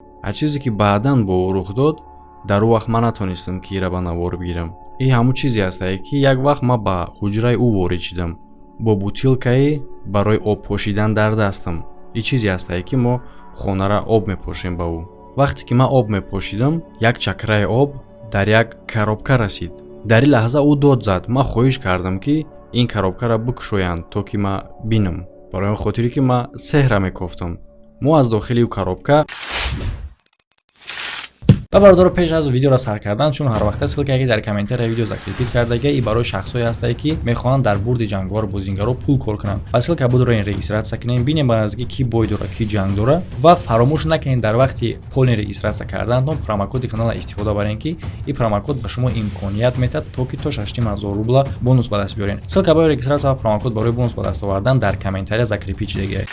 А чизе, ки баъдан бо ӯ рух дод, дар ӯ вақт ман натонистам, ки ира ба навор бигирам. И ҳамун чизе ҳастае, ки як вақт ман ба ҳуҷраи ӯ ворид шидам бо бутилкае барои об пошидан дар дастам. И чизе ҳастае, ки мо хонара об мепошем ба ӯ. Вақте ки ман об мепошидам, як чакраи об дар як коробка расид. Дар ин лаҳза ӯ дод зад. Ман хоҳиш кардам, ки ин коробкаро бикушоянд, то ки ман бинам, барои он хотире, ки ман сеҳра мекофтам. Мо аз дохили ӯ коробка Ва бародаро, пеш аз видеоро сар кардан, чун ҳар вақта ссылкае, ки дар комментария видео закрепить кардага, и барои шахсҳое ҳастае, ки мехоҳанд дар бурди ҷанговар бозингаро пул кор кунанд, ва ссылка будро ин регистрация кунем, бинем ба наздики ки бой дора, ки ҷанг дора. Ва фаромӯш накунед, дар вақти полный регистрация карданатон промокоди канала истифода барем, ки ин промокод ба шумо имконият метиҳад, то ки то 6500 рубла бонус ба даст биёрен. Ссылка барои регистрация ва промокод барои бонус ба даст овардан дар комментария закрепить шудагиа.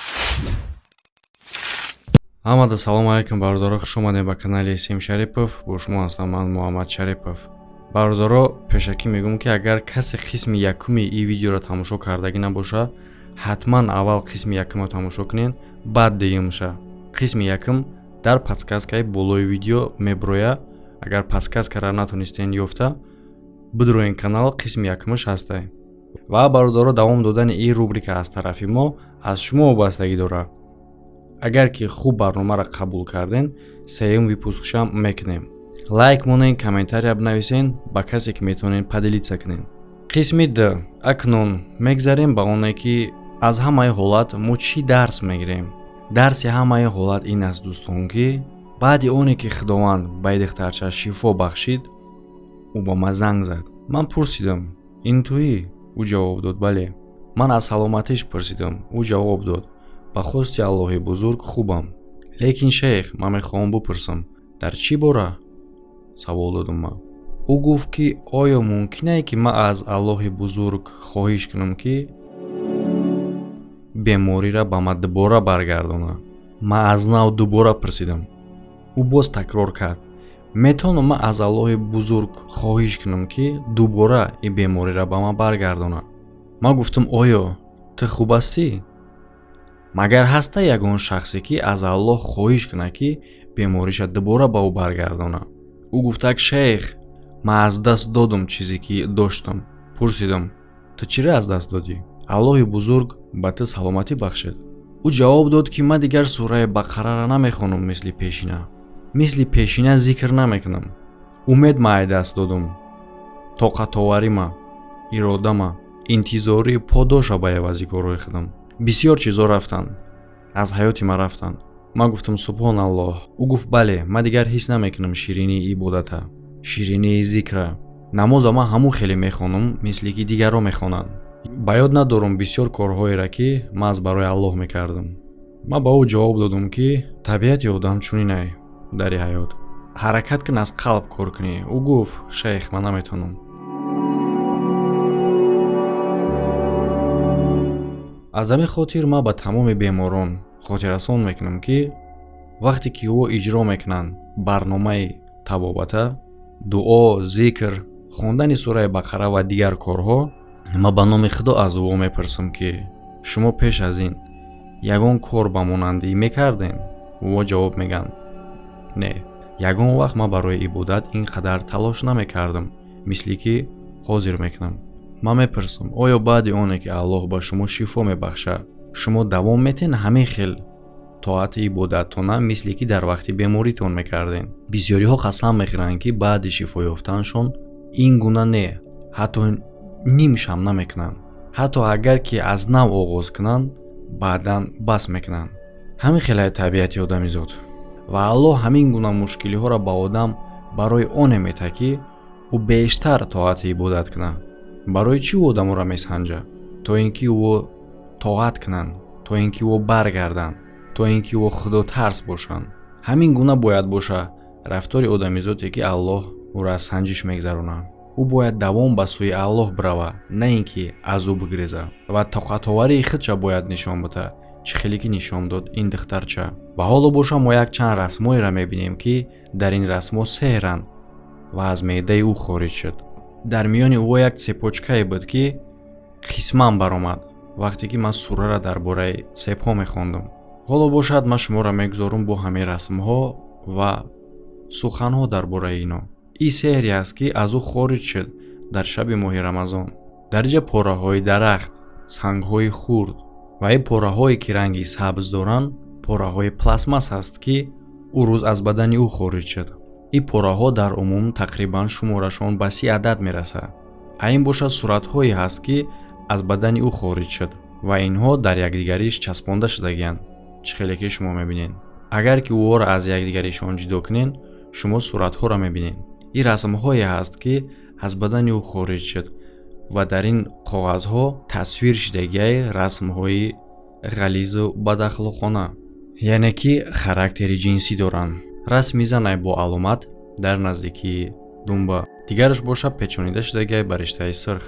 Ҳамада салому алайкум, бародаро, хуш омадем ба канали Сим Шарипов. Бо шумо ҳастам ман, Муҳаммад Шарипов. Бародаро, пешакӣ мегӯм, ки агар касе қисми якуми ин видеоро тамошо кардагӣ набоша, ҳатман аввал қисми якумро тамошо кунед, баъд дуюмша. Қисми якум дар подсказкаи болои видео меброя. Агар подсказкаро натонистен ёфта, бидроен канал, қисми якумаш ҳастай. Ва бародаро, давом додани ин рубрика аз тарафи мо аз шумо вобастагӣ дорад. Агар ки хуб барномаро қабул карден, сеюм выпускшам мекунем. Лайк монен, комментария бинависен, ба касе, ки метавонен, поделиться кунен. Қисми д. Акнун мегзарем ба оне, ки аз ҳамаи ҳолат мо чӣ дарс мегирем. Дарси ҳамаи ҳолат ин аст, дӯстон, ки баъди оне ки Худованд ба и духтарча шифо бахшид, ӯ ба ман занг зад. Ман пурсидам: «Ин туӣ?» Ӯ ҷавоб дод: «Бале». Ман аз саломатиш пурсидам. Ӯ ҷавоб дод: «Ба хости Аллоҳи бузург хубам, лекин, шейх, ман мехоҳам бупурсам». «Дар чӣ бора?» савол додум ман. Ӯ гуфт, ки оё мумкинае, ки ман аз Аллоҳи бузург хоҳиш кунам, ки бемориро ба ман дубора баргардона? Ман аз нав дубора пурсидам. Ӯ боз такрор кард: «Метавонам ман аз Аллоҳи бузург хоҳиш кунам, ки дубора ин бемориро ба ман баргардона?» Ман гуфтам: «Оё ту хуб ҳастӣ? Магар ҳаста ягон шахсе, ки аз Аллоҳ хоҳиш кунад, ки бемориша дубора ба ӯ баргардона?» Ӯ гуфтак: «Шейх, ман аз даст додум чизе, ки доштам». Пурсидам: «Ту чиро аз даст додӣ? Аллоҳи бузург ба ту саломатӣ бахшид». Ӯ ҷавоб дод, ки ман дигар сураи Бақараро намехонам мисли пешина, мисли пешина зикр намекунам. Умед ма ай даст додум, тоқатоварима, иродама, интизории подоша ба эвази корҳои худам. Бисёр чизо рафтанд, аз ҳаёти ман рафтанд». Ман гуфтам: «Субҳон Аллоҳ». Ӯ гуфт: «Бале, ман дигар ҳис намекунам ширинии ибодата, ширинии зикра. Намоза ман ҳамун хеле мехонам, мисле ки дигарро мехонанд. Ба ёд надорам бисёр корҳоеро, ки ман аз барои Аллоҳ мекардам». Ман ба ӯ ҷавоб додам, ки табиати одам чунинай дар ҳаёт, ҳаракат кун, аз қалб кор кунӣ. Ӯ гуфт: «Шейх, ман наметавонам». Аз ҳамин хотир ман ба тамоми беморон хотиррасон мекунам, ки вақте ки ӯ иҷро мекунанд барномаи табобата, дуо, зикр, хондани сураи Бақара ва дигар корҳо, ман ба номи Худо аз ӯ мепурсам, ки шумо пеш аз ин ягон кор ба монандӣ мекардем? Ӯ ҷавоб мегӯянд: «Не, ягон вақт ман барои ибодат ин қадар талош намекардам, мисле ки ҳозир мекунам». Ман мепурсам: оё баъди оне ки Аллоҳ ба шумо шифо мебахшад, шумо давом метен ҳамин хел тоати ибодаттона, мисле ки дар вақти беморитон мекардем? Бисёриҳо қасам мехӯранд, ки баъди шифо ёфтаншон ин гуна не, ҳатто нимшам намекунанд. Ҳатто агар ки аз нав оғоз кунанд, баъдан бас мекунанд. Ҳамин хелай табиати одамизод. Ва Аллоҳ ҳамин гуна мушкилиҳоро ба одам барои оне метаҳад, ки ӯ бештар тоати ибодат кунад. Барои чӣ ӯ одаморо месанҷад? То ин ки ӯ тоат кунанд, то ин ки ӯ баргарданд, то ин ки ӯ худотарс бошанд. Ҳамин гуна бояд боша рафтори одамизоде, ки Аллоҳ ӯро аз санҷиш мегзаронад. Ӯ бояд давом ба сӯи Аллоҳ бирава, на ин ки аз ӯ бигреза, ва тоқатоварии худша бояд нишон бита, чӣ хеле ки нишон дод ин духтарча. Ва ҳоло боша мо якчанд расмҳоеро мебинем, ки дар ин расмҳо сеҳранд ва аз меъдаи ӯ хориҷ шуд. Дар миёни ӯ як цепочкае буд, ки қисман баромад, вақте ки ман сураро дар бораи цепҳо мехондам. Ҳоло бошад, ман шуморо мегузорам бо ҳамин расмҳо. Ва суханҳо дар бораи ино. Ин сеҳре аст, ки аз ӯ хориҷ шуд дар шаби моҳи Рамазон. Дар инҷа пораҳои дарахт, сангҳои хурд ва ин пораҳое, ки ранги сабз доранд, пораҳои пластмасс аст, ки ӯ рӯз аз бадани ӯ хориҷ шуд. Ин пораҳо дар умум тақрибан шуморашон ба 30 адад мерасад. А ин бошад суратҳое ҳаст, ки аз бадани ӯ хориҷ шуд ва инҳо дар якдигариш часпонда шудагианд, чӣ хеле ки шумо мебинед. Агар ки ӯҳоро аз якдигаришон ҷудо кунед, шумо суратҳоро мебинед. Ин расмҳое ҳаст, ки аз бадани ӯ хориҷ шуд ва дар ин коғазҳо тасвир шудагиаи расмҳои ғализу бадахлоқона, яъне ки характери ҷинсӣ доранд. Расми занай бо аломат дар наздикии думба, дигараш боша печонида шудагиай ба риштаи сирх,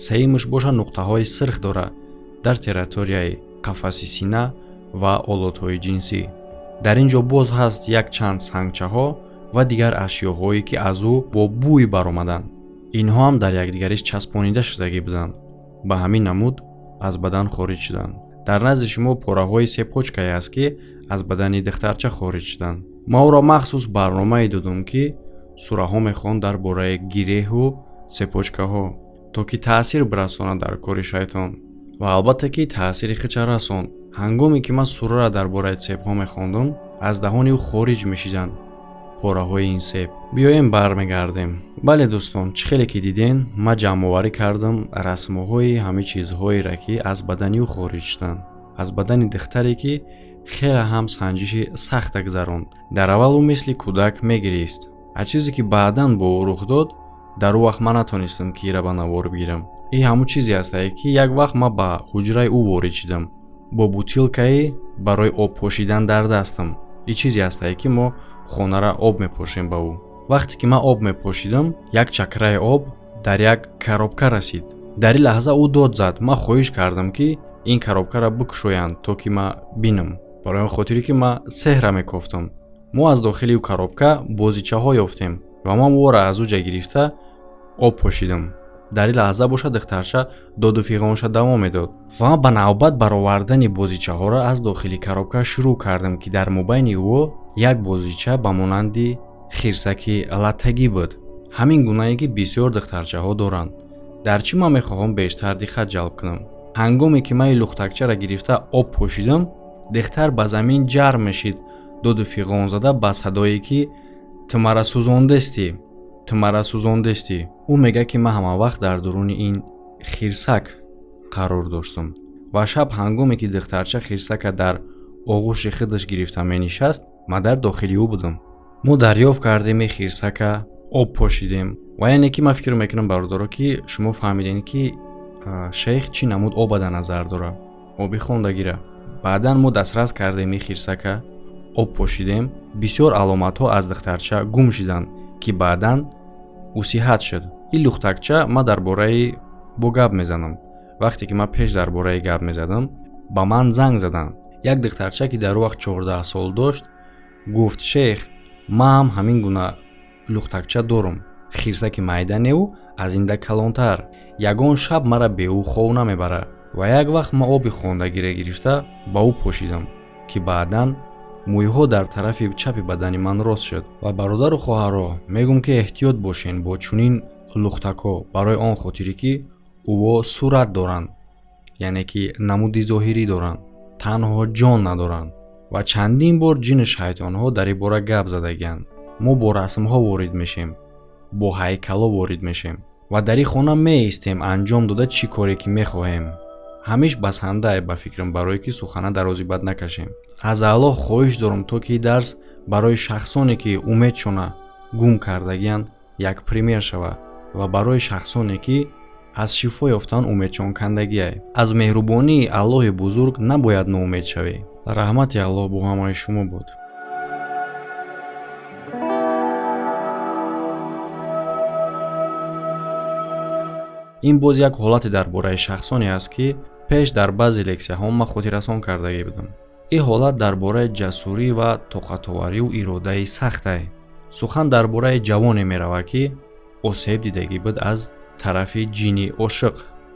сеюмаш боша нуқтаҳои сирх дорад дар территорияи қафаси сина ва олотҳои ҷинсӣ. Дар ин ҷо боз ҳаст якчанд сангчаҳо ва дигар ашёҳое, ки аз ӯ бо бӯй баромаданд. Инҳо ҳам дар якдигариш часпонида шудагӣ буданд, ба ҳамин намуд аз бадан хориҷ шуданд. Дар назди шумо пораҳои сепочкае аст, ки аз бадани духтарча хориҷ шуданд. Ма ӯро махсус барномае додум, ки сураҳо мехонд дар бораи гиреҳу сепочкаҳо, то ки таъсир бирасонад дар кори шайтон. Ва албатта ки таъсири хича расонд. Ҳангоме ки ман сураро дар бораи цепҳо мехондум, аз даҳони ӯ хориҷ мешиданд пораҳои ин себ. Биёем бармегардем. Бале, дӯстон, чӣ хеле ки диден, ман ҷамъоварӣ кардам расмҳои ҳамин чизҳоеро, ки аз бадани ӯ хориҷ шуданд, аз бадани духтаре, ки хеле ҳам санҷиши сахта гузаронд. Дар аввал ӯ мисли кӯдак мегирист. Аз чизе ки баъдан бо ӯ рух дод, дар ӯ вақт ман натонистам, ки ира ба навор бигирам. Ин ҳамун чизе астае, ки як вақт ман ба ҳуҷраи ӯ ворид шудам бо бутилкае барои об пошидан дар дастам. Ин чизе астае, ки мо хонара об мепошем ба ӯ. Вақте ки ман об мепошидам, як чакраи об дар як коробка расид. Дар ин лаҳза ӯ дод зад. Ман хоҳиш кардам, ки ин коробкаро бикушоянд, то ки ман бинам, барои он хотире ки ман сеҳра мекофтам. Мо аз дохили коробка бозичаҳо ёфтем ва ман ӯро аз ӯ ҷа гирифта об пошидам. Дар ин лаҳза бошад духтарча доду фиғонша давом медод ва ман ба навбат баровардани бозичаҳоро аз дохили коробка шурӯъ кардам, ки дар мобайни ӯ як бозича ба монанди хирсаки латтагӣ буд, ҳамин гунае ки бисёр духтарчаҳо доранд. Дар чӣ ман мехоҳам бештар диққат ҷалб кунам? Ҳангоме ки ман ин лухтакчаро гирифта об пошидам, духтар ба замин ҷарм мешид, доду фиғон зада ба садое, ки ту мара сӯзондестӣ, ту мара сӯзондестӣ. Ӯ мегӯяд, ки ман ҳамавақт дар дуруни ин хирсак қарор доштам ва шаб ҳангоме ки духтарча хирсака дар оғӯши худаш гирифта менишаст, ман дар дохили ӯ будам. Мо дарёфт кардем ин хирсака, об пошидем ва яъне ки ман фикр мекунам, бародаро, ки шумо фаҳмидем, ки шейх чӣ намуд оба дар назар дорад, оби хондагира. Баъдан мо дастрас кардем ин хирсака, об пошидем, бисёр аломатҳо аз духтарча гум шиданд, ки баъдан ӯ сиҳат шуд. Ин лухтакча ман дар бораи бо гап мезанам. Вақте ки ман пеш дар бораи гап мезадам, ба ман занг заданд. Як духтарча, ки дар вақт 14 сол дошт, гуфт: шейх, ман ҳам ҳамин гуна лухтакча дорам, хирсаки майда неу аз инда калонтар, ягон шаб мара бе ӯ хов намебарад. Ва як вақт ман оби хондагиро гирифта ба ӯ пошидам, ки баъдан мӯйҳо дар тарафи чапи бадани ман рост шуд. Ва бародару хоҳаро мегӯм, ки эҳтиёт бошен бо чунин лухтакҳо, барои он хотире ки ӯво сурат доранд, яъне ки намуди зоҳирӣ доранд, танҳо ҷон надоранд. Ва чандин бор ҷину шайтонҳо дар ин бора гап задагианд. Мо бо расмҳо ворид мешем, бо ҳайкалҳо ворид мешем ва дар ин хона меистем, анҷом дода чӣ коре ки мехоҳем. Ҳамиш басандае ба фикрам, барое ки сухана дарози бад накашем. Аз Аллоҳ хоҳиш дорам, то ки дарс барои шахсоне, ки умедшона гум кардагианд, як пример шавад ва барои шахсоне, ки аз шифо ёфтан умедшон кандагиай. Аз меҳрубонии Аллоҳи бузург набояд ноумед шавӣ. Раҳмати Аллоҳ бо ҳамаи шумо буд. Ин боз як ҳолате дар бораи шахсоне аст, ки пеш дар баъзе лексияҳо ман хотиррасон кардагӣ будам. Ин ҳолат дар бораи ҷасурӣ ва тоқатоварию иродаи сахтай. Сухан дар бораи ҷавоне меравад, ки осеб дидагӣ буд аз тарафи ҷини ошиқ.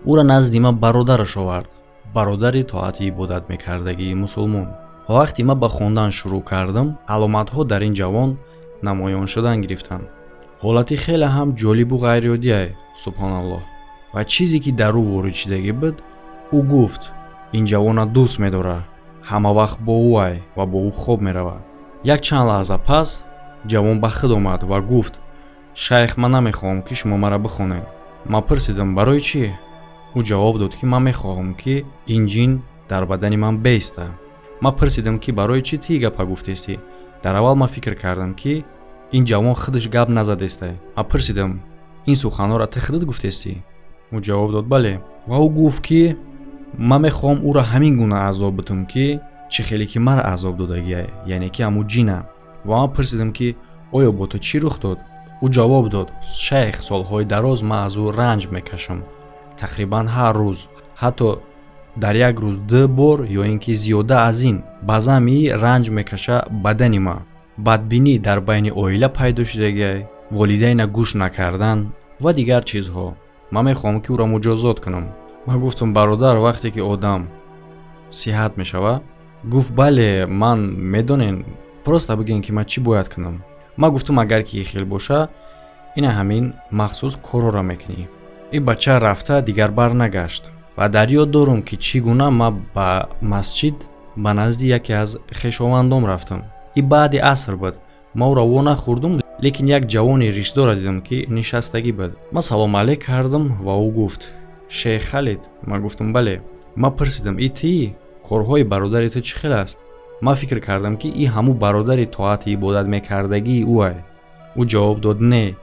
Ӯра назди ман бародараш овард, бародари тоати ибодат мекардагии мусулмон. Ва вақте ман ба хондан шурӯъ кардам, аломатҳо дар ин ҷавон намоён шудан гирифтанд. Ҳолати хеле ҳам ҷолибу ғайриоддие, субҳоналлоҳ. Ва чизе ки дар ӯ ворид шудагӣ буд, ӯ гуфт, ин ҷавона дӯст медорад, ҳама вақт бо ӯ ай ва бо ӯ хоб меравад. Як чанд лаҳза пас ҷавон ба худ омад ва гуфт: «Шайх, ман намехоҳам, ки шумо маро бихонед». Ман пурсидам: «Барои чӣ?» Ӯ ҷавоб дод, ки ман мехоҳам, ки ин ҷин дар бадани ман беиста. Ман пурсидам, ки барои чӣ ту гапа гуфтестӣ? Дар аввал ман фикр кардам, ки ин ҷавон худаш гап назадестай. Ман пурсидам: «Ин суханҳоро ту худат гуфтестӣ?» Ӯ ҷавоб дод: «Бале». Ва ӯ гуфт, ки ман мехоҳам ӯро ҳамин гуна азоб битам, ки чӣ хеле ки маро азоб додагиай, яъне ки ҳамун ҷина. Ва ман пурсидам, ки оё бо ту чӣ рух дод? Ӯ ҷавоб дод: «Шайх, солҳои дароз ман аз ӯ ранҷ мекашам, тақрибан ҳар рӯз, ҳатто дар як рӯз ду бор ё ин ки зиёда аз ин. Ба замми ранҷ мекаша бадани ман, бадбинӣ дар байни оила пайдо шудагиай, волидайна гӯш накардан ва дигар чизҳо. Ман мехоҳам, ки ӯро муҷозот кунам». Ман гуфтам: «Бародар, вақте ки одам сиҳат мешавад». Гуфт: «Бале, ман медонен, просто бигӯен, ки ман чӣ бояд кунам». Ман гуфтам: «Агар ки хел боша, ина ҳамин махсус корҳоро мекунӣ». Ин бача рафта дигар барнагашт. Ва дар ёд дорам, ки чӣ гуна ман ба масҷид ба назди яке аз хешовандом рафтам. И баъди аср буд. Ман ӯро во нахӯрдум, лекин як ҷавони ришдорро дидам, ки нишастагӣ буд. Ман салом алейк кардам ва ӯ гуфт: «Шейх Халид?» Ман гуфтам: «Бале». Ман пурсидам: «И тии? Корҳои бародари ту чӣ хел аст?» Ман фикр кардам, ки и ҳамун бародари тоати ибодат мекардагии ӯ ай. Ӯ ҷавоб дод: «Не,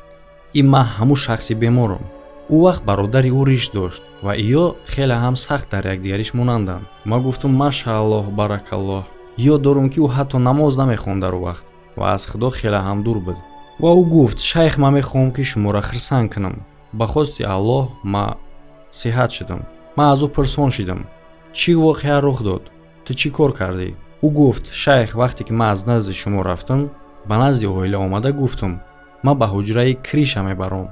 и ман ҳамун шахси беморам». Ӯ вақт бародари ӯ риш дошт ва иё хеле ҳам сахт дар якдигариш монанданд. Ман гуфтам: «Машааллоҳ, баракаллоҳ». Ёд дорам, ки ӯ ҳатто намоз намехонд дар ӯ вақт ва аз Худо хеле ҳам дур буд. Ва ӯ гуфт: «Шайх, ман мехоҳам, ки шуморо хирсанд кунам. Ба хости Аллоҳ ман сиҳат шудам». Ман аз ӯ пурсон шудам: «Чӣ воқеа рух дод? Ту чӣ кор кардӣ?» Ӯ гуфт: «Шайх, вақте ки ман аз назди шумо рафтам, ба назди оила омада гуфтам, ман ба ҳуҷраи криша мебаром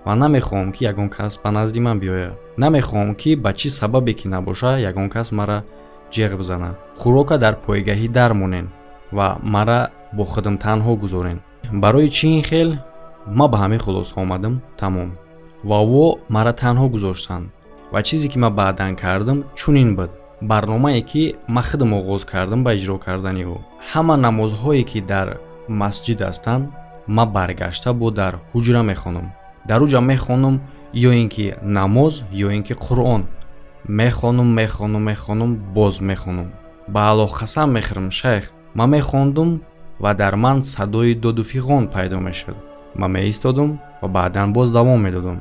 ва намехоҳам, ки ягон кас ба назди ман биёяд. Намехоҳам, ки ба чӣ сабабе ки набоша, ягон кас мара ҷеғ бизанад. Хӯрока дар пойгаҳӣ дармонен ва мара бо худам танҳо гузорен. Барои чӣ ин хел? Ман ба ҳамин хулоса омадам, тамом. Ва во мара танҳо гузоштанд. Ва чизе ки ман баъдан кардам, чунин буд: барномае ки ман худам оғоз кардам ба иҷро кардани ӯ. Ҳама намозҳое ки дар масҷид ҳастанд, ман баргашта бо дар ҳуҷра мехонам. Дар уҷа мехонам, ё ин ки намоз, ё ин ки Қуръон мехонам, мехонам, мехонам, боз мехонам. Ба Аллоҳ қасам мехӯрам, шайх, ман мехондум ва дар ман садои доду фиғон пайдо мешуд. Ман меистодум ва баъдан боз давом медодум.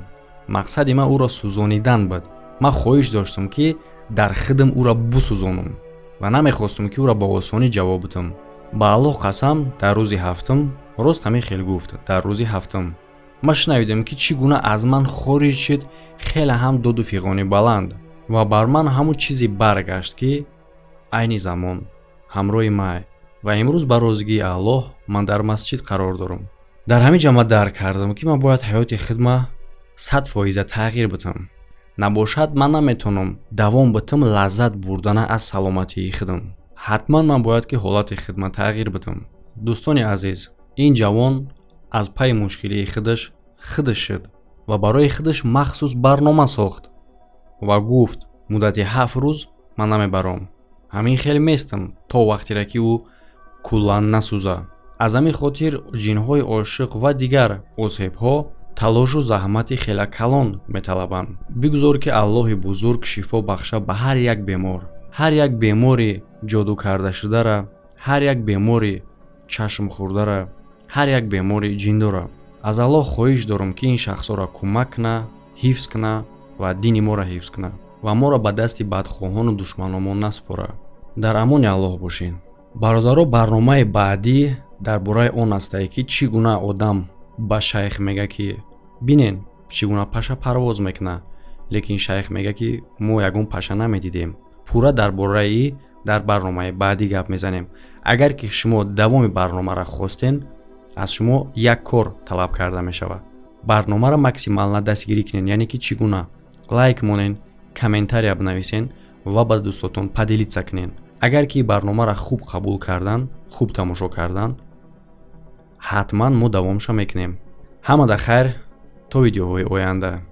Мақсади ман ӯро сӯзонидан буд. Ман хоҳиш доштам, ки дар худам ӯро бусӯзонам ва намехостам, ки ӯро ба осонӣ ҷавоб бидам. Ба Аллоҳ қасам, дар рӯзи ҳафтум, рост ҳамин хел гуфт, дар рӯзи ҳафтум ман шунавидам, ки чӣ гуна аз ман хориҷ шуд хеле ҳам доду фиғони баланд ва бар ман ҳамун чизе баргашт, ки айни замон ҳамроҳи май. Ва имрӯз ба розигии Аллоҳ ман дар масҷид қарор дорам». Дар ҳамин ҷа ман дарк кардам, ки ман бояд ҳаёти худма 100% тағйир бидам. Набошад, ман наметавонам давом битам лаззат бурдана аз саломатии худам. Ҳатман ман бояд ки ҳолати худма тағйир бидам. Дӯстони азиз, ин ҷавон аз пайи мушкилии худаш худаш шуд ва барои худаш махсус барнома сохт ва гуфт: «Муддати 7 рӯз ман намебаром, ҳамин хел местам, то вақтере ки ӯ куллан насӯза». Аз ҳамин хотир ҷинҳои ошиқ ва дигар осебҳо талошу заҳмати хеле калон металабанд. Бигузор, ки Аллоҳи бузург шифо бахша ба ҳар як бемор, ҳар як бемори ҷоду кардашудара, ҳар як бемори чашмхӯрдара, ҳар як бемори ҷиндора. Аз Аллоҳ хоҳиш дорам, ки ин шахсҳоро кӯмак куна, ҳифз куна ва дини моро ҳифз куна ва моро ба дасти бадхоҳону душманомон наспора. Дар амони Аллоҳ бошед, бародаро. Барномаи баъдӣ дар бораи он астае, ки чӣ гуна одам ба шайх мега, ки бинен, чӣ гуна паша парвоз мекунад, лекин шайх мега, ки мо ягон паша намедидем. Пурра дар бораи дар барномаи баъдӣ гап мезанем. Агар ки шумо давоми барномаро хостен, аз шумо як кор талаб карда мешавад: барномаро максимально дастгирӣ кунед. Яъне ки чӣ гуна? Лайк монен, комментария бинависен ва ба дӯстотон поделиться кунед. Агар ки барномаро хуб қабул кардан, хуб тамошо кардан, ҳатман мо давомша мекунем. Ҳамада хайр, то видеоҳои оянда.